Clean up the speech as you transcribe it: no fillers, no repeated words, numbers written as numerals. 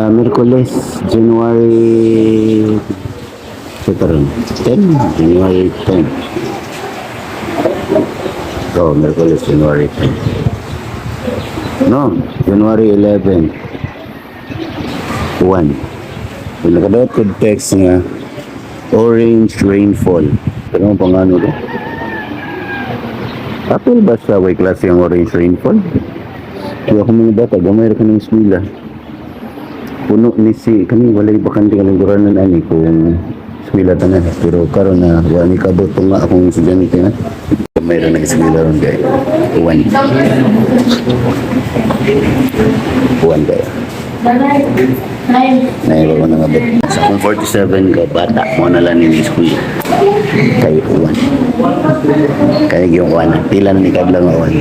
Merkules, January sa karon 10, January 10. Oh, Merkules, January 10. No, January 11. 1. Yung nakadawat ko text nga orange rainfall. Pero ang pangano do? Apil ba sa way klase ang orange rainfall? Kaya ako mga bata, gamay ra kaning eskwela. Puno ni si, kani walay bakante nga lingkuranan ani kung eskwela tanan. Pero karon na, wa ni kabot nga akong estudyante na. Gamay ra nag-eskwela ron kay uwan. Uwan kaya. Naiba ko na nga. Sa akong 47 ka bata, mo na lang ni eskwela. Kay uwan. Kaya yung uwan. Pila na ni kadlaw nga uwan.